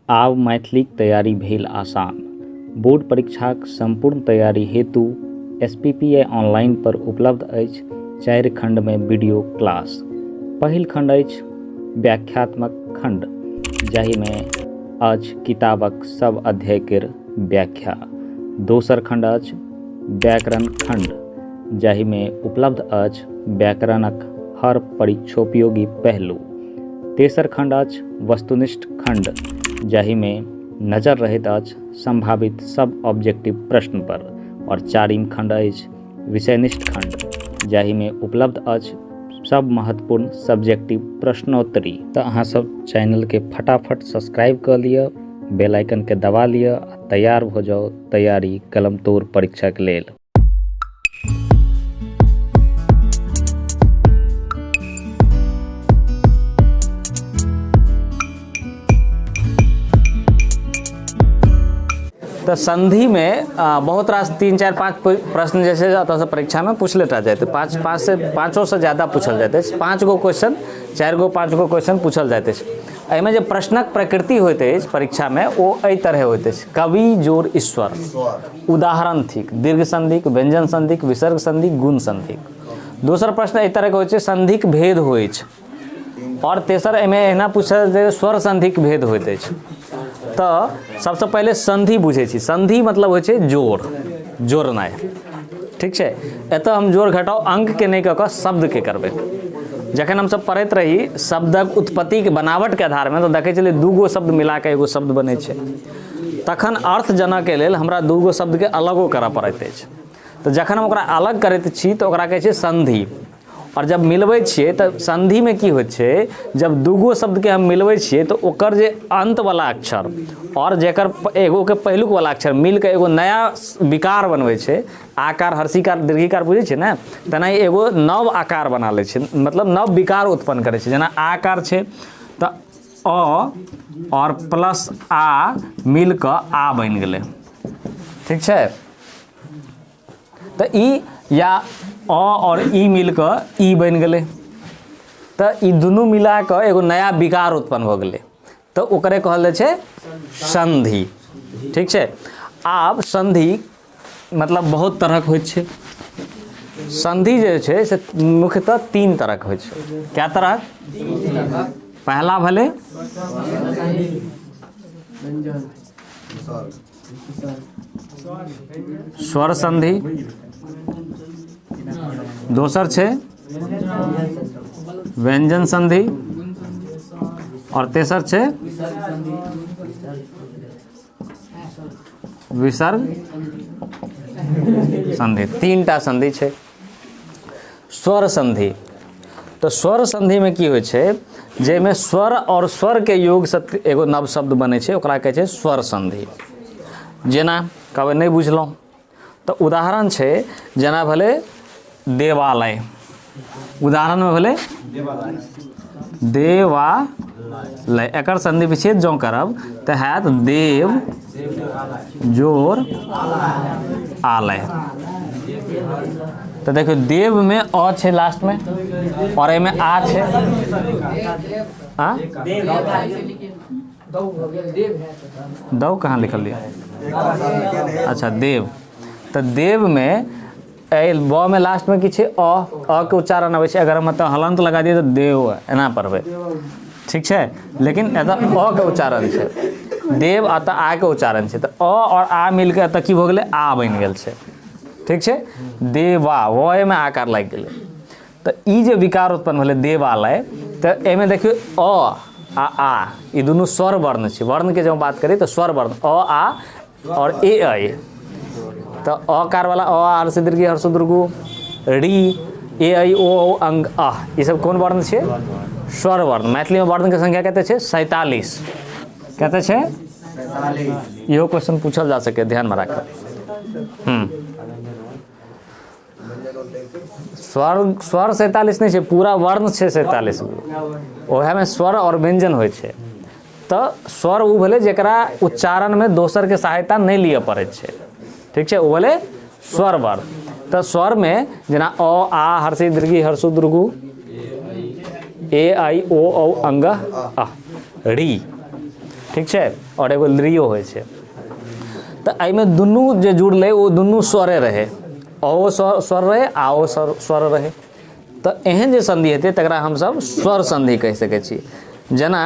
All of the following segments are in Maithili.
आब मैथिलीक तैयारी भेल आसान। बोर्ड परीक्षाक सम्पूर्ण तैयारी हेतु S P P I online पर उपलब्ध अछि 4 खंडमे वीडियो क्लास। पहिल खंड अछि व्याख्यात्मक खंड, जाहिमे अछि किताबक सब अध्याय केर व्याख्या। दोसर खंड अछि व्याकरण खंड, जाहिमे उपलब्ध अछि व्याकरणक हर परीक्षोपयोगी पहलू। तेसर खंड अछि वस्तुनिष्ठ खंड, जाहिमे नजर रहैत अछि संभावित सब ऑब्जेक्टिव प्रश्न पर। और चारिम खंड अछि विषयनिष्ठ खंड, जाहिमे उपलब्ध अछि सब महत्वपूर्ण सब्जेक्टिव प्रश्नोत्तरी। तऽ अहाँ सब चैनलके फटाफट सब्सक्राइब कऽ लिअ, बेल आइकनके दबा लिअ आ तैयार भऽ जाउ तैयारी कलमतोड़ परीक्षाके लेल। तऽ संधिमे बहुत रास 3 4 5 प्रश्न जे छै एतऽसँ परीक्षामे पूछले टा जाइत पाँच पाँचसँ पाँचोसँ ज्यादा पूछल जाइत अछि। 5 गो क्वेश्चन 4 गो 5 गो क्वेश्चन पूछल जाइत अछि। एहिमे जे प्रश्नक प्रकृति होइत अछि परीक्षामे ओ एहि तरहे होइत अछि। कवि जोर ईश्वर उदाहरण थिक दीर्घ संधिक, व्यंजन संधिक, विसर्ग संधिक, गुण संधिक। दोसर प्रश्न एहि तरहके होइ छै संधिक भेद होइ छै। आओर तेसर एहिमे एहिना पूछल जाय स्वर संधिक भेद होइत अछि। तऽ सबसँ पहिले संधि बुझै छी। संधि मतलब होइ छै जोड़, जोड़नाइ, ठीक छै। एतऽ हम जोड़ घटाव अंकके नहि कऽ कऽ शब्दके करबै। जखन हमसब पढ़ैत रही शब्दक उत्पत्तिके बनावटके आधारमे तऽ देखै छलियै 2 गो शब्द मिलाकऽ एगो शब्द बनै छै। तखन अर्थ जनऽके लेल हमरा 2 गो शब्दके अलगो करऽ पड़ैत अछि। तऽ जखन हम ओकरा अलग करैत छी तऽ ओकरा कहै छै संधि। आओर जब मिलबै छियै तऽ संधिमे की होइत छै, जब 2 गो शब्दके हम मिलबै छियै तऽ ओकर जे अन्तवला अक्षर आओर जेकर एगोके पहिलुकवला अक्षर मिलके एगो नया विकार बनबै छै। आकार हर्षिकार दीर्घिकार बुझै छियै ने, तेनाही एगो नव आकार बना लै छै, मतलब नव विकार उत्पन्न करै छै। जेना आकार छै तऽ अ आओर प्लस आ मिल कऽ आ बनि गेलै, ठीक छै। तऽ ई या अ आओर ई मिल कऽ ई बनि गेलै, तऽ ई दुनू मिला कऽ एगो नया विकार उत्पन्न भऽ गेलै, तऽ ओकरे कहल जाइ छै संधि, ठीक छै। आब संधि मतलब बहुत तरहक होइत छै। संधि जे छै से मुख्यतः 3 तरहक होइ छै। कए तरहक? पहला भेलै स्वर संधि, दोसर छै व्यंजन संधि, और तेसर छै विसर्ग संधि। 3 टा संधि छै। स्वर संधि, तऽ स्वर संधिमे की होइ छै, जाहिमे स्वर आओर स्वरके योगसँ एगो नव शब्द बनै छै ओकरा कहै छै स्वर संधि। जेना कहबै नहि बुझलहुँ तऽ उदाहरण छै जेना भेलै देवालय, उदाहरणमे भेलै देवालय। एकर संधि विच्छेद जँ करब तऽ हैत देव जोर आलय। तऽ देखियौ देवमे अ छै लास्टमे आओर एहिमे आ छै। आ दौ कहाँ लिखल यऽ? अच्छा देव, तऽ देवमे एहि ब मे लास्टमे की छै अ, अ के उच्चारण अबै छै। अगर हम एतऽ हलन्त लगा दियै तऽ देव एना पढ़बै, ठीक छै। लेकिन एतऽ अ के उच्चारण छै देव, एतऽ आ के उच्चारण छै, तऽ अ आओर आ मिलके एतऽ की भऽ गेलै आ बनि गेल छै, ठीक छै। देवा व मे आकार लागि गेलै। तऽ ई जे विकार उत्पन्न भेलै देवालय, तऽ एहिमे देखियौ अ आ आ ई दुनू स्वर वर्ण छै। वर्णके जँ बात करी तऽ स्वर वर्ण अ आ और ए ऐ, तऽ अकार वाला अ आर से दीर्घ हर्ष दुर्गु री ए ऐ ओ औ अंग अ, ई सब कोन वर्ण छै? स्वर वर्ण। मैथिलीमे वर्णके संख्या कते छै? 47। कते छै? इहो क्वेश्चन पूछल जा सके, ध्यानमे राखब। स्वर स्वर 47 नहि छै, पूरा वर्ण छै 47 गो। ओएहमे स्वर आओर व्यंजन होइ छै। तऽ स्वर ओ भेलै जकरा उच्चारणमे दोसरके सहायता नहि लिअ पड़ै छै, ठीक छै, ओ भेलै स्वर वर्ण। तऽ स्वरमे जेना अ आ हर्षी दीर्घी हर्षु दुर्गु ए ऐ ओ औ अंग अ री, ठीक छै। आओर एगो लृयो होइ छै। तऽ एहिमे दुनू जे जुड़लै ओ दुनू स्वरे रहै, अओ स्वर रहै, आओ स्वर रहै। तऽ एहन जे सन्धि हेतै तकरा हमसभ स्वर सन्धि कहि सकै छी। जेना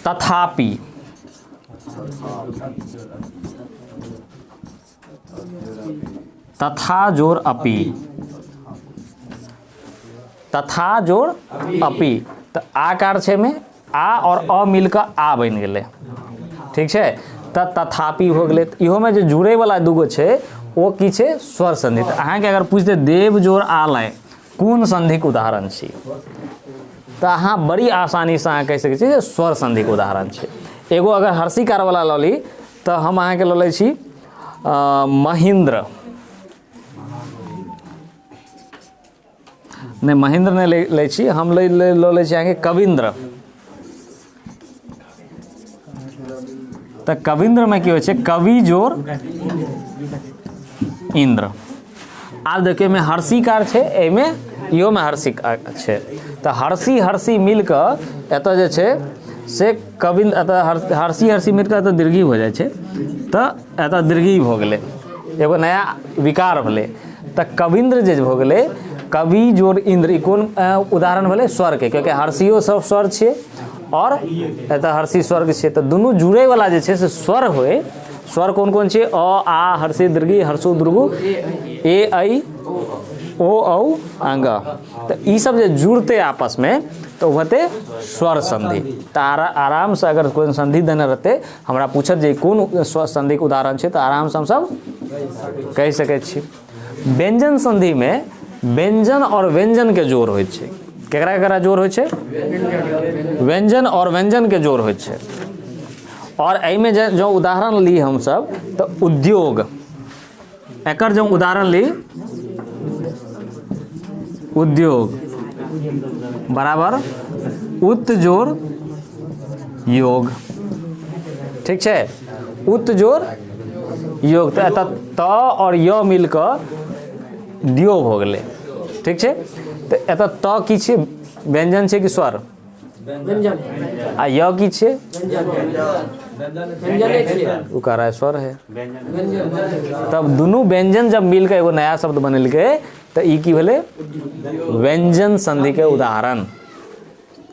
तथापि, तथा जोड़ अपि, तथा जोड़ अपि, तऽ आकार छै एहिमे आ आओर अ मिल कऽ आ बनि गेलै, ठीक छै। तऽ तथापि हो गेलै। तऽ इहोमे जे जुड़ैवला दूगो छै ओ की छै? स्वर सन्धि। तऽ अहाँके अगर पूछि दे देव जोड़ आलय कोन सन्धिके उदाहरण छी, तऽ अहाँ बड़ी आसानीसँ अहाँ कहि सकै छी जे स्वर सन्धिके उदाहरण छै। एगो अगर हर्षिकारवला लऽ ली तऽ हम अहाँके लऽ लै छी महेन्द्र, नहि महेन्द्र नहि लै छी हम, लै लऽ लै छी अहाँके कविन्द्र। तऽ कविन्द्रमे की होइ छै? कवि जोड़ इन्द्र। आब देखियौ एहिमे हर्षिकार छै, एहिमे इहोमे हर्षिकार छै। तऽ हर्षी हर्षी मिल कऽ एतऽ जे छै से कविन्द्र, एतऽ हर्षी हर्षी मिल कऽ एतऽ दीर्घी हो जाइ छै। तऽ एतऽ दीर्घी भऽ गेलै, एगो नया विकार भेलै। तऽ कविन्द्र जे भऽ गेलै, कवि जोड़ इन्द्र, ई कोन उदाहरण भेलै? स्वरके, कियाकि हर्षियो सब स्वर छियै आओर एतऽ हर्षी स्वर्ग छियै। तऽ दुनू जुड़ैवला जे छै से स्वर होइ। स्वर कोन कोन छियै? अ आ हर्षी दीर्घी हर्षु दुर्गु ए ऐ ओ औ अंग। तऽ ई सब जे जुड़तै आपसमे तऽ ओ हेतै स्वर सन्धि। तऽ आरामसँ अगर कोन सन्धि देने रहतै, हमरा पूछत जे कोन स्वर सन्धिके उदाहरण छै, तऽ आरामसँ हमसब कहि सकै छी। व्यंजन सन्धिमे व्यंजन आओर व्यंजनके जोड़ होइ छै। केकरा केकरा जोड़ होइ छै? व्यंजन आओर व्यंजनके जोड़ होइ छै। आओर एहिमे जे जँ उदाहरण ली हमसब तऽ उद्योग, एकर जँ उदाहरण ली उद्योग बराबर उत जोड़ योग, ठीक छै। उत जोड़ योग, तऽ एतऽ त आओर य मिल कऽ द्यो भऽ गेलै, ठीक छै। तऽ एतऽ त की छै? व्यंजन छै कि स्वर? व्यंजन। आ य की छै? व्यंजने छियै। ओ कह रहा है स्वर है। व्यंजन। तब दुनू व्यंजन जब मिल कऽ एगो नया शब्द बनेलकै तऽ ई की भेलै? व्यंजन संधि के उदाहरण।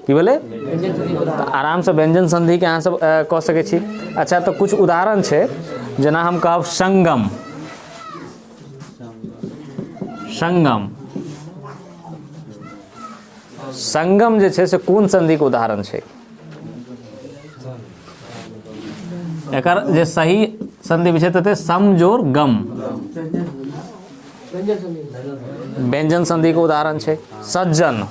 की भेलै? व्यंजन संधि के उदाहरण। तऽ आरामसँ व्यंजन संधिके अहाँ सब कऽ सकै छी। अच्छा, तऽ कुछ उदाहरण छै, जेना हम कहब संगम। संगम, संगम जे छै से कोन संधिके उदाहरण छै? एकर जे सही संधि विषय हेतै सम जोड़ गम, व्यंजन संधि। व्यंजन संधिके उदाहरण छै। सज्जन,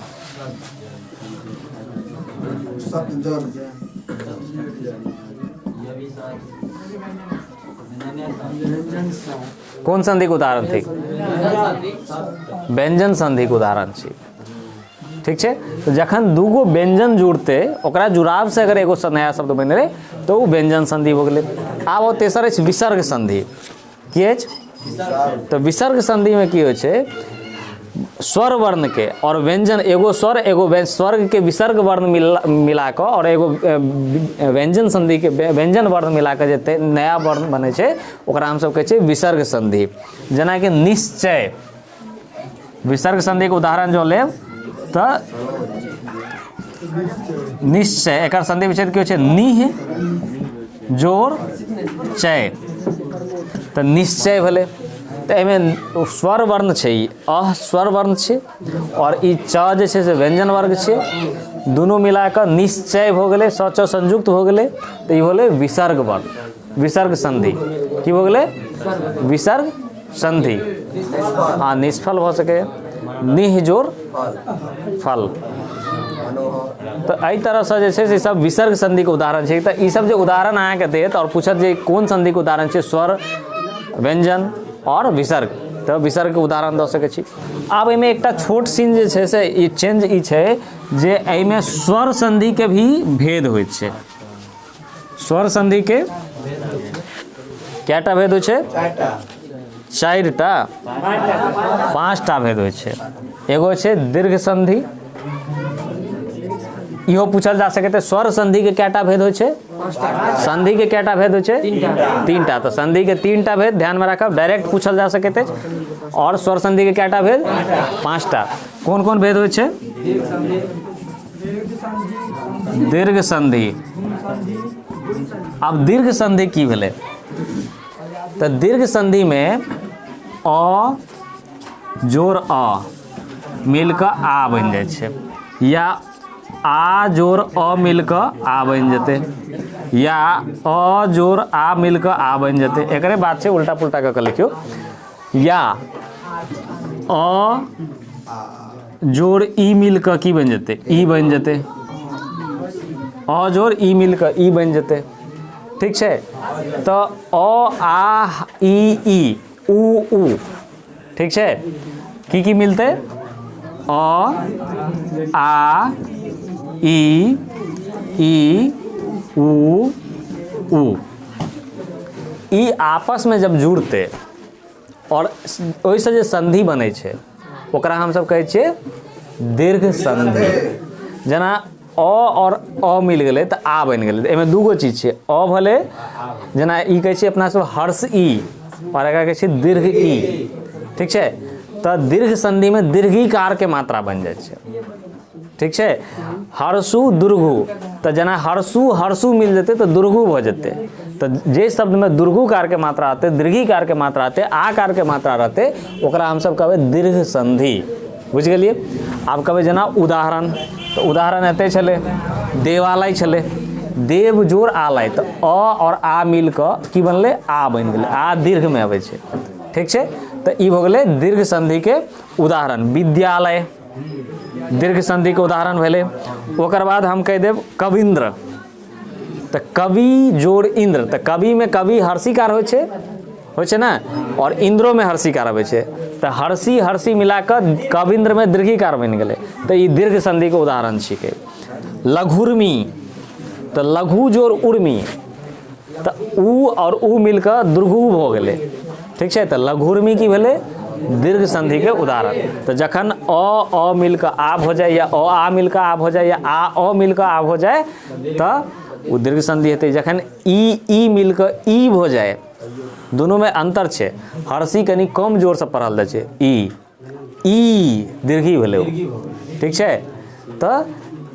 कोन संधिके उदाहरण थिक? व्यंजन संधिके उदाहरण छी, ठीक छै। तऽ जखन दूगो व्यंजन जुड़तै, ओकरा जुड़ावसँ अगर एगो नया शब्द बनि गेलै तऽ ओ व्यंजन संधि भऽ गेलै। आब ओ तेसर अछि विसर्ग संधि। की अछि? तऽ विसर्ग संधिमे की होइ छै? स्वर वर्णके आओर व्यंजन, एगो स्वर एगो स्वर्गके विसर्ग वर्ण मिला कऽ आओर एगो व्यंजन संधिके व्यंजन वर्ण मिला कऽ जे नया वर्ण बनै छै ओकरा हमसभ कहै छियै विसर्ग संधि। जेनाकि निश्चय, विसर्ग संधिके उदाहरण जो लेब तऽ निश्चय, एकर संधि विच्छेद की होइ छै? निह जोड़ चय, तऽ निश्चय भेलै। तऽ एहिमे स्वर वर्ण छै, ई अह स्वर वर्ण छै आओर ई च जे छै से व्यंजन वर्ग छै, दुनू मिला कऽ निश्चय भऽ गेलै, स च संयुक्त भऽ गेलै, तऽ ई होलै विसर्ग वर्ण, विसर्ग संधि। की भऽ गेलै? विसर्ग संधि। आ निष्फल भऽ सकैए, निह जोड़ फल। तऽ एहि तरहसँ जे छै से सब विसर्ग संधिके उदाहरण छै। तऽ ई सब जे उदाहरण अहाँके देत आओर पूछत जे कोन संधिके उदाहरण छै, स्वर, व्यंजन आओर विसर्ग, तऽ विसर्गके उदाहरण दऽ सकै छी। आब एहिमे एकटा छोट सीन जे छै से ई चेंज ई छै जे एहिमे स्वर संधिके भी भेद होइत छै। स्वर संधिके कएटा भेद होइ छै? चारिटा, पाँचटा भेद होइ छै। एगो छै दीर्घ संधि, इहो पूछल जा सकैत स्वर संधिके कएटा भेद होइ छै? संधिके कएटा भेद होइ छै? तीनटा। तऽ संधिके तीनटा भेद ध्यानमे राखब, डायरेक्ट पूछल जा सकैत अछि। आओर स्वर संधिके कएटा भेद? पाँचटा। कोन कोन भेद होइ छै? दीर्घ संधि। आब दीर्घ संधि की भेलै? तऽ दीर्घ संधिमे अ जोर अ मिल कऽ आ बनि जाइ छै, या आ जोर अ मिल कऽ आ बनि जेतै, या अ जोर आ मिल कऽ आ बनि जेतै। एकरे बात छै, उल्टा पुल्टा कऽ कऽ लिखियौ। या अ जोर ई मिल कऽ की बनि जेतै? ई बनि जेतै। अ जोर ई मिल कऽ ई बनि जेतै। ठीक छै? तऽ अ आ ई ई उ उ, ठीक छै? की की मिलतै? अ आ ई ई उ उ, ई आपसमे जब जुड़तै आओर ओहिसँ जे संधि बनै छै ओकरा हमसब कहै छियै दीर्घ संधि। जेना अ आओर अ मिल गेलै तऽ आ बनि गेलै। एहिमे दूगो चीज छै, अ भेलै, जेना ई कहै छियै अपना सब हर्ष ई, आओर एकरा कहै छियै दीर्घ ई। ठीक छै? तऽ दीर्घ संधिमे दीर्घीकारके मात्रा बनि जाइ छै। ठीक छै? हर्षु दुर्घु, तऽ जेना हर्षु हर्षु मिल जेतै तऽ दुर्घु भऽ जेतै। तऽ जे शब्दमे दुर्घुकारके मात्रा रहतै, दीर्घीकारके मात्रा रहतै, आकारके मात्रा रहतै, ओकरा हमसब कहबै दीर्घ संधि। बुझि गेलियै? आब कहबै जेना उदाहरण, तऽ उदाहरण एतै छलै देवालय छलै, देव जोड़ आलय, तऽ अ आओर आ मिल कऽ की बनलै? आ बनि गेलै। आ दीर्घमे अबै छै। ठीक छै? तऽ ई भऽ गेलै दीर्घ संधिके उदाहरण। विद्यालय दीर्घ संधिके उदाहरण भेलै। ओकर बाद हम कहि देब कविन्द्र, तऽ कवि जोड़ इन्द्र, तऽ कविमे कवि हर्षिकार होइ छै, होइ छै ने, आओर इन्द्रोमे हर्षिकार अबै छै, तऽ हर्षि हर्षि मिला कऽ कविन्द्रमे दीर्घिकार बनि गेलै। तऽ ई दीर्घ संधिके उदाहरण छिकै। लघुर्मी, तऽ लघु जोड़ उर्मी, तऽ उ आओर उ मिल कऽ दुर्घु भऽ गेलै। ठीक छै? तऽ लघुर्मी की भेलै? दीर्घ संधिके उदाहरण। तऽ जखन अ अ मिल कऽ आ भऽ जाय, या अ आ मिल कऽ आ भऽ जाय, या आ अ मिल कऽ आ भऽ जाय, तऽ ओ दीर्घ संधि हेतै। जखन ई ई मिल कऽ ई भऽ जाय, दुनूमे अन्तर छै, हर्षी कनि कम जोरसँ पढ़ल जाइ छै, ई ई दीर्घी भेलै ओ। ठीक छै? तऽ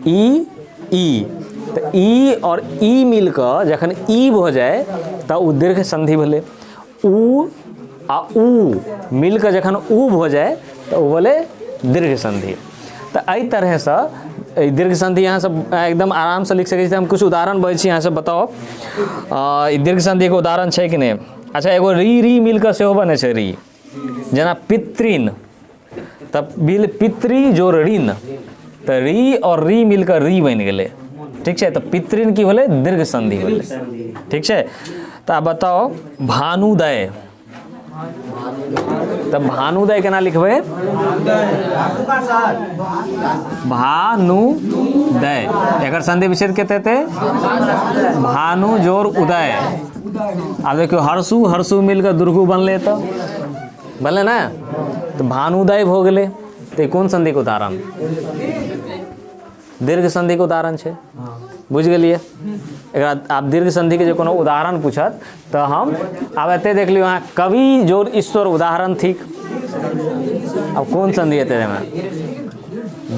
ई ई, तऽ ई आओर ई मिल कऽ जखन ई भऽ जाय तऽ ओ दीर्घ संधि भेलै। उ आ उ मिल कऽ जखन उ भऽ जाय तऽ ओ भेलै दीर्घ संधि। तऽ एहि तरहसँ एहि दीर्घ संधि अहाँ सब एकदम आरामसँ लिख सकै छी। हम किछु उदाहरण बजै छी, अहाँ सब बताउ ई दीर्घ संधिके उदाहरण छै कि नहि। अच्छा, एगो री री मिल कऽ सेहो बनै छै री, जेना पितृण, तऽ बिल पितृ जोड़ ऋण, तऽ री आओर री मिल कऽ री बनि गेलै। ठीक छै? तऽ पितृण की भेलै? दीर्घ संधि भेलै। ठीक छै? तऽ आब बताउ भानुदय, तऽ भानुदय केना लिखबै? भानुदय, एकर संधि विच्छेद कते हेतै? भानु जोड़ उदय। आब देखियौ हर्षु हर्षु मिल कऽ दुर्गु बनलै, तऽ बनलै ने, तऽ भानुदय भऽ गेलै। तऽ ई कोन संधिके उदाहरण? दीर्घ संधिके उदाहरण छै। बुझि गेलियै? एकरा आब दीर्घ संधिके जे कोनो उदाहरण पूछत तऽ हम आब एते देख लियौ अहाँ, कवि जोड़ ईश्वर उदाहरण थिक। आब कोन संधि हेतै एहिमे?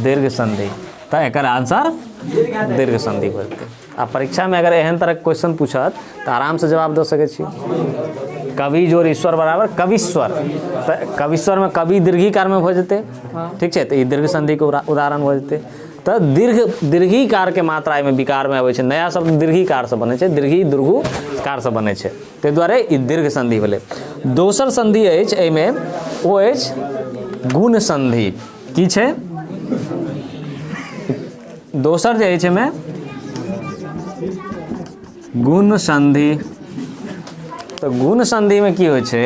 दीर्घ संधि। तऽ एकर आंसर दीर्घ संधि भऽ जेतै। आ परीक्षामे अगर एहन तरहके क्वेश्चन पूछत तऽ आरामसँ जवाब दऽ सकै छी। कवि जोड़ ईश्वर बराबर कविश्वर, तऽ कविश्वरमे कवि दीर्घीकारमे भऽ जेतै। ठीक छै? तऽ ई दीर्घ संधिके उदाहरण भऽ जेतै। तऽ दीर्घीकारके मात्रा एहिमे विकारमे अबै छै। नया शब्द दीर्घीकारसँ बनै छै, दीर्घी दीर्घू कारसँ बनै छै, ताहि दुआरे ई दीर्घ संधि भेलै। दोसर संधि अछि एहिमे, ओ अछि गुण संधि। की छै दोसर जे अछि एहिमे? गुण संधि। तऽ गुण संधिमे की होइ छै?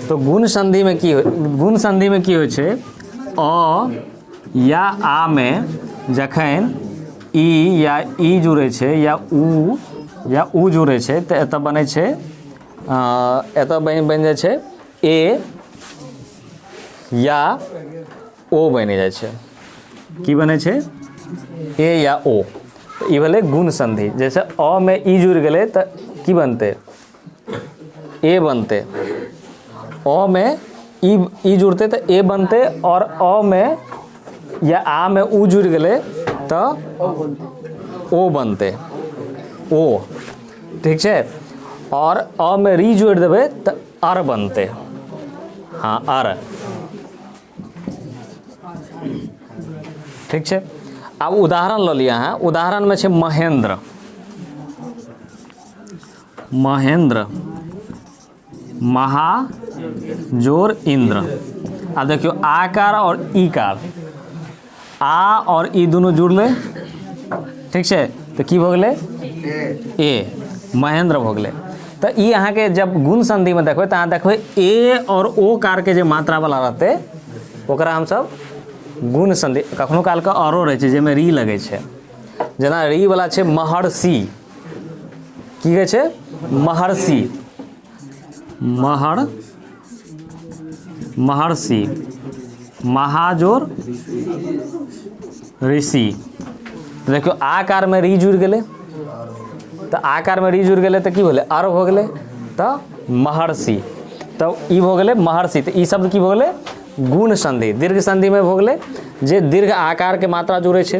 तऽ गुण संधिमे की होइ, गुण संधिमे की होइ छै? अ या आ मे जखन ई या ई जुड़ै छै या उ या उ जुड़ै छै तऽ एतऽ बनै छै, एतऽ बनि बनि जाइ छै ए या ओ बनि जाइ छै। की बनै छै? ए या ओ। तऽ ई भेलै गुण संधि। जैसे अ मे ई जुड़ि गेलै तऽ की बनतै? ए बनतै। अ मे ई ई जुड़तै तऽ ए बनतै, आओर अ मे या आ मे उ जुड़ि गेलै तऽ ओ बनतै, ओ। ठीक छै? आओर अ मे री जोड़ि देबै तऽ अर बनतै। हँ, अर। ठीक छै? आब उदाहरण लऽ लिअ अहाँ। उदाहरणमे छै महेंद्र। महेंद्र, महा जोर इंद्र। आब देखियौ, आकार आओर ईकार, आ आओर ई दुनू जुड़लै, ठीक छै, तऽ की भऽ गेलै? ए, महेंद्र भऽ गेलै। तऽ ई अहाँके जब गुण संधिमे देखबै तऽ अहाँ देखबै ए आओर ओ कारके जे मात्रावला रहतै, ओकरा हमसब गुण संधि। कखनो कालके औरो रहै छै जाहिमे री लगै छै। जेना री वाला छै महर्षि। की कहै छै? महर्षि। महर महर्षि, महाजोर ऋषि। तऽ देखियौ, आकारमे री जुड़ि गेलै, तऽ आकारमे री जुड़ि गेलै तऽ की भेलै? अर भऽ गेलै। तऽ महर्षि, तऽ ई भऽ गेलै महर्षि। तऽ ई शब्द की भऽ गेलै? गुण संधि। दीर्घ संधिमे भऽ गेलै जे दीर्घ आकारके मात्रा जुड़ै छै।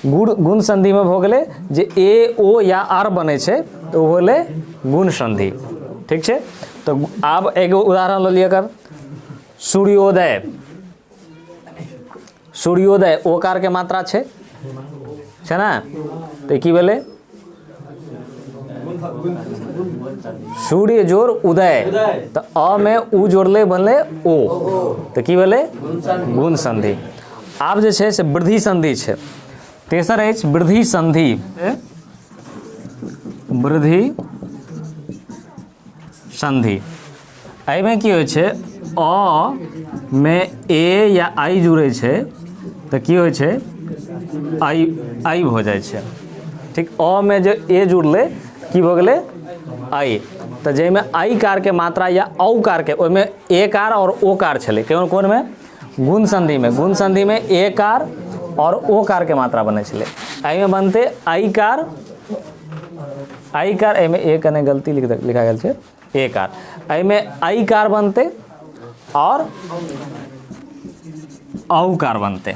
गुण गुण संधिमे भऽ गेलै जे ए, ओ या आर बनै छै, तऽ ओ भेलै गुण संधि। ठीक छै? तऽ आब एगो उदाहरण लऽ लिअ एकर। सूर्योदय। सूर्योदय, ओकारके मात्रा छै, छै ने? तऽ की भेलै? सूर्य जोर उदय, तऽ अ मे उ जोड़लै, बनलै ओ, तऽ की भेलै? गुण संधि। आब जे छै से वृद्धि संधि छै। तेसर अछि वृद्धि संधि। वृद्धि संधि, एहिमे की होइ छै? अ मे ए या आई जुड़ै छै तऽ की होइ छै? आई, आई भऽ जाइ छै। ठीक? अ मे जे ए जुड़लै, की भऽ गेलै? आई। तऽ जाहिमे आई कारके मात्रा या औ कारके, ओहिमे ए कार आओर ओ कार छलै। कोन कोनमे? गुण संधिमे। गुण संधिमे ए कार आओर ओ कारके मात्रा बनै छलै। एहिमे बनतै आई कार, आई कार। एहिमे ए कने गलती लिखा गेल छै, ए कार। एहिमे आई कार बनतै आओर औ कार बनतै।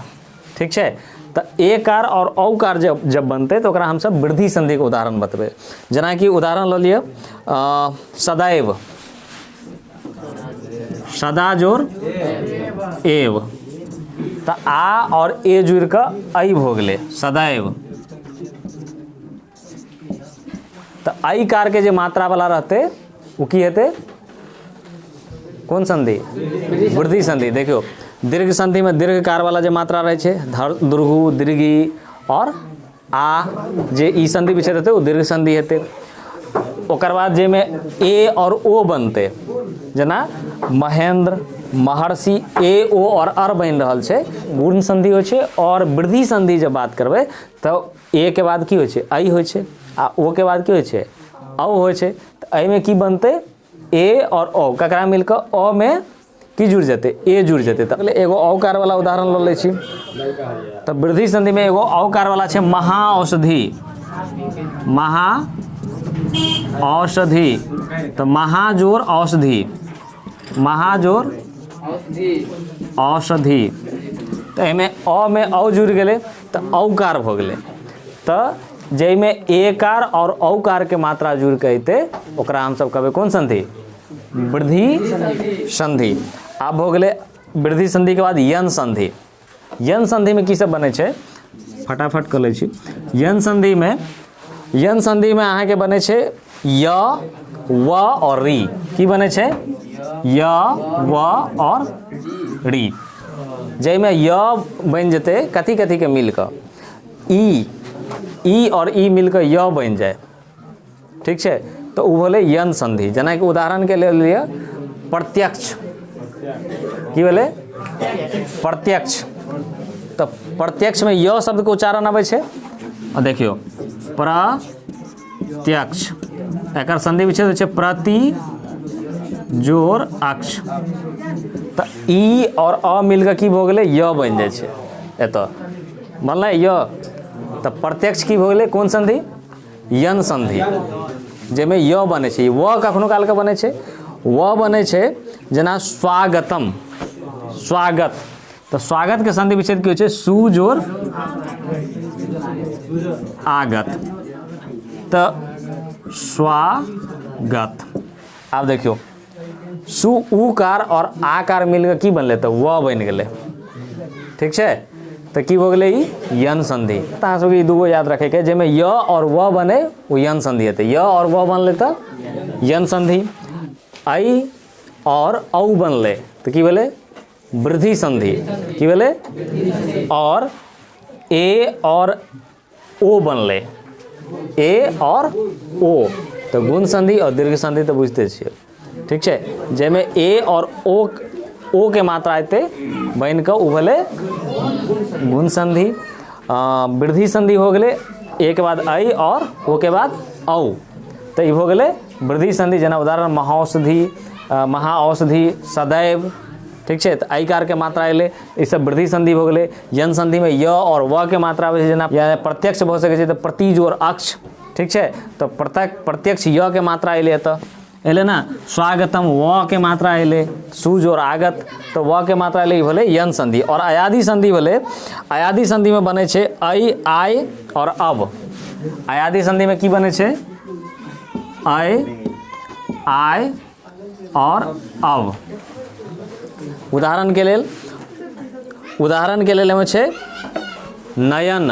ठीक छै? तऽ ए कार आओर औ कार जब जब बनतै तऽ ओकरा हमसब वृद्धि संधिके उदाहरण बतबै। जेनाकि उदाहरण लऽ लिअ, सदैव। सदा जोर एव, तऽ आ आओर ए जुड़ि कऽ ऐ भऽ गेलै, सदैव। तऽ ऐ कारके जे मात्रा वाला रहतै, ओ की हेतै? कोन संधि? वृद्धि संधि। देखियौ, दीर्घ संधिमे दीर्घ कार वाला जे मात्रा रहै छै, धर, दुर्घु, दीर्घी आओर आ, जे ई संधि विच्छेद हेतै, ओ दीर्घ संधि हेतै। ओकर बाद जाहिमे ए आओर ओ बनतै, जेना महेंद्र, महर्षि, ए, ओ आओर अर बनि रहल छै, गुण संधि होइ छै। आओर वृद्धि संधि जब बात करबै तऽ ए के बाद की होइ छै? ऐ होइ छै। आ ओ के बाद की होइ छै? औ होइ छै। तऽ एहिमे की बनतै? ए आओर औ ककरा मिल कऽ? अ मे की जुड़ि जेतै? ए जुड़ि जेतै। तऽ एगो औकार वाला उदाहरण लऽ लै छी। तऽ वृद्धि संधिमे एगो औकार वाला छै महा औषधि। महा औषधि, तऽ महाजोर औषधि, महाजोर औषधि। तऽ एहिमे अ मे औ जुड़ि गेलै तऽ औकार भऽ गेलै। तऽ जाहिमे एकार आओर औकारके मात्रा जुड़ि कऽ अयतै, ओकरा हमसभ कहबै कोन संधि? वृद्धि संधि। आब भऽ गेलै वृद्धि संधिके बाद यन संधि। यन संधिमे की सब बनै छै? फटाफट कऽ लै छी। यन संधिमे, यन संधिमे अहाँके बनै छै य, व आओर री। की बनै छै? य, व आओर री। जाहिमे य बनि जेतै कथी कथीके मिल कऽ? ई, ई आओर ई मिल कऽ य बनि जाय, ठीक छै, तऽ ओ भेलै यन संधि। जेनाकि उदाहरणके लेल लिअ प्रत्यक्ष। की भेलै? प्रत्यक्ष। तऽ प्रत्यक्षमे य शब्दके उच्चारण अबै छै। आ देखियौ, प्रत्यक्ष, एकर संधि विच्छेद होइ छै प्रति जोर अक्ष। तऽ ई आओर अ मिल कऽ की भऽ गेलै? य बनि जाइ छै एतऽ। बनलै य। तऽ प्रत्यक्ष की भऽ गेलै? कोन संधि? यन संधि, जाहिमे य बनै छै। व कखनो कालके बनै छै, व बनै छै, जेना स्वागतम, स्वागत। तऽ स्वागतके संधि विच्छेद की होइ छै? सु जोड़ आगत, तऽ स्वागत। आब देखियौ, सु उकार आओर आकार मिलके की बनलै? तऽ व बनि गेलै। ठीक छै? तऽ की भऽ गेलै? ई यन संधि। तऽ अहाँ सबके ई दूगो याद रखैके, जाहिमे य आओर व बने ओ यन संधि हेतै। य आओर व बनलै तऽ यन संधि। ऐ आओर औ बनलै तऽ की भेलै? वृद्धि संधि। की भेलै? आओर ए आओर ओ बनलै, ए आओर ओ, तऽ गुण संधि आओर दीर्घ संधि तऽ बुझिते छियै। ठीक छै? जाहिमे ए आओर ओ, ओ के मात्रा एतै बनि कऽ ओ भेलै गुण संधि। वृद्धि संधि हो गेलै ए के बाद ऐ आओर ओ के बाद औ, तऽ ई भऽ गेलै वृद्धि संधि। जेना उदाहरण महौषधि, महाऔषधि, सदैव। ठीक छै? तऽ ऐकारके मात्रा एलै, ई सब वृद्धि संधि भऽ गेलै। यन संधिमे य आओर व के मात्रा आबै छै, जेना या प्रत्यक्ष भऽ सकै छै, तऽ प्रतिजोड़ अक्ष। ठीक छै? तऽ प्रत्यक्ष य के मात्रा एलै, एतऽ एलै ने स्वागतम, व के मात्रा एलै, सुजोड़ आगत, तऽ व के मात्रा एलै, ई भेलै यन संधि। आओर अयादि संधि भेलै, अयादि संधिमे बनै छै ऐ, आय आओर अब। अयादि संधिमे की बनै छै? ऐ, आय आओर अब। उदाहरणके लेल, उदाहरणके लेल एहिमे छै नयन।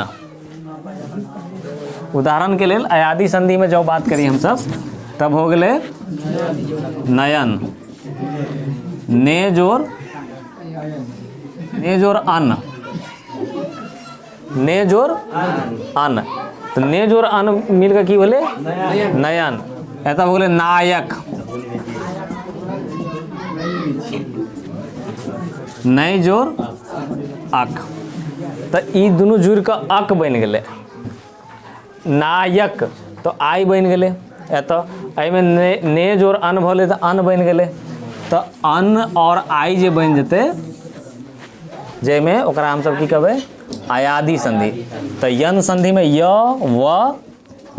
उदाहरणके लेल अयादि संधिमे जँ बात करी हमसब तब हो गेलै नयन, ने जोर, ने जोर अन्न, ने जोर अन्न, तऽ ने जोर अन्न मिलके की भेलै? नयन। एतऽ भऽ गेलै नायक, नहि जोर अक, तऽ ई दुनू जुड़ि कऽ अक बनि गेलै नायक, तऽ आइ बनि गेलै। एतऽ एहिमे ने, ने जोर अन्न भऽ गेलै तऽ अन्न बनि गेलै। तऽ अन्न आओर आइ जे बनि जेतै जाहिमे, ओकरा हमसब की कहबै? अयादि संधि। तऽ यन संधिमे य व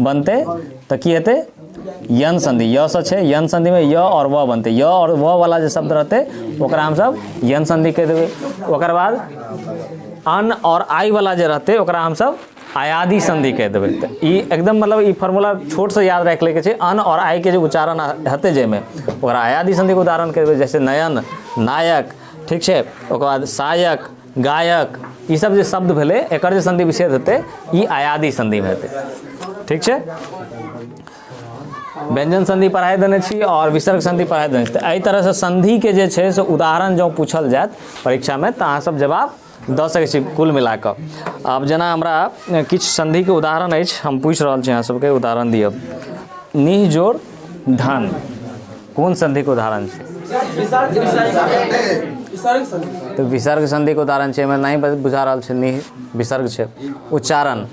बनतै तऽ की हेतै? यन संधि। य सँ छै, यन संधिमे य आओर व बनतै। य आओर व वाला जे शब्द रहतै ओकरा हमसब यन संधि कहि देबै। ओकर बाद अन आओर आइ वाला जे रहतै ओकरा हमसब अयादि संधि कहि देबै। तऽ ई एकदम मतलब ई फॉर्मूला छोटसँ याद राखि लैके छै। अन आओर आइ के जे उच्चारण हेतै जाहिमे, ओकरा अयादि संधिके उदाहरण कहि देबै, जैसे नयन, नायक। ठीक छै? ओकर बाद सायक, गायक, ई सब जे शब्द भेलै एकर जे संधि विच्छेद हेतै ई अयादि संधिमे हेतै। ठीक छै? व्यंजन संधि पढ़ाइ देने छी आओर विसर्ग संधि पढ़ाइ देने छी। तऽ एहि तरहसँ संधिके जे छै से उदाहरण जँ पूछल जायत परीक्षामे तऽ अहाँ सब जवाब दऽ सकै छी कुल मिला कऽ। आब जेना हमरा किछु संधिके उदाहरण अछि, हम पूछि रहल छी अहाँ सबके, उदाहरण दिअ। निह जोड़ धन कोन संधिके उदाहरण छै? तऽ विसर्ग संधिके उदाहरण छै। एहिमे नहि बुझा रहल छै, निह विसर्ग छै। उच्चारण,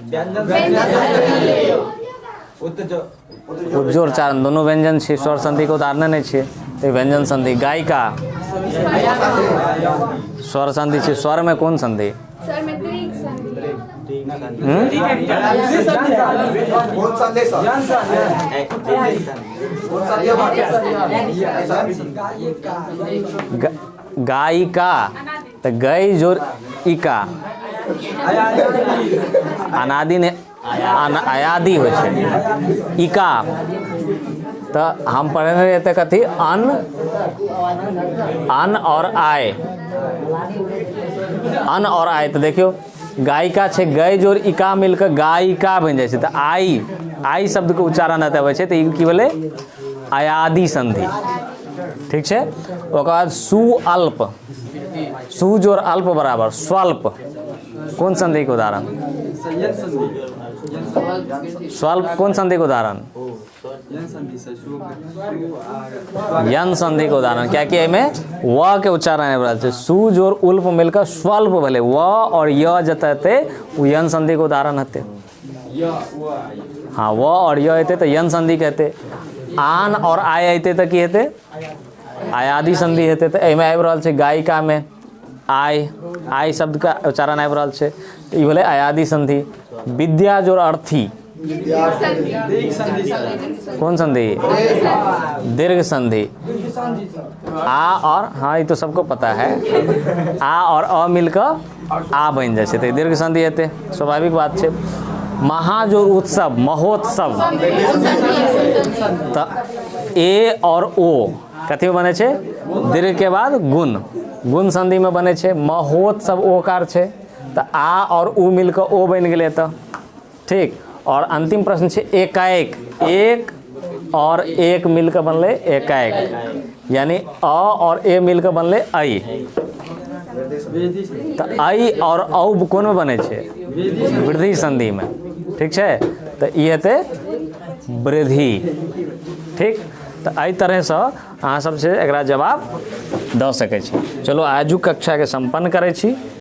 उज्जोर चारण दोनों व्यंजन छै, स्वर संधिके उदाहरण नहि छै, तऽ व्यंजन संधि। गायिका स्वर संधि छै। स्वरमे कोन संधि? गायिका तऽ गै जोर इका, अनादि नहि, अयादि होइ छै इका। तऽ हम पढ़ने रहियै तऽ कथी अन्न, अन्न आओर आय, अन्न आओर आय। तऽ देखियौ गायिका छै, गै जोर इका मिलके गायिका बनि जाइ छै, तऽ आइ, आइ शब्दके उच्चारण एतऽ अबै छै, तऽ ई की भेलै? अयादि संधि। ठीक छै? ओकर बाद सु अल्प, सु जोर अल्प बराबर स्वल्प, कोन संधिके उदाहरण? स्वल्प कोन संधिके उदाहरण? यन संधिके उदाहरण, कियाकि एहिमे व के उच्चारण आबि रहल छै। सु जोर उल्प मिलकर स्वल्प भेलै, व और य जतऽ हेतै ओ यन संधिके उदाहरण हेतै। हाँ, व और य हेतै तऽ यन संधिके हेतै। आन और आय हेतै तऽ की हेतै? आयादि संधि हेतै। तऽ एहिमे आबि रहल छै गायिकामे। आय, आय शब्दके उच्चारण आबि रहल छै, तऽ ई भेलै अयादि संधि। विद्या जोड़ अर्थी, कोन संधि? दीर्घ संधि। आ और, हाँ ई तो सबको पता है, आ और अ मिलकऽ आ बनि जाइ छै, तऽ ई दीर्घ संधि हेतै, स्वाभाविक बात छै। महाजोर उत्सव, महोत्सव, तऽ ए और ओ कथीमे बनै छै? दीर्घके बाद गुण, गुण संधिमे बनै छै। महोत्सव ओकार छै, तऽ आ और उ मिलकऽ ओ बनि गेलै तऽ ठीक। और अंतिम प्रश्न छै एकाएक, एक और एक मिलकऽ बनलै एकाएक, यानी अ और ए मिलकऽ बनलै ऐ, तऽ ऐ और औ कोनमे बनै छै? वृद्धि संधिमे, ठीक छै। तऽ ई हेतै वृद्धि, ठीक। तऽ एहि तरहसँ अहाँ सब से एकरा जवाब दऽ सकै छी। चलू आजुक कक्षाके सम्पन्न करै छी।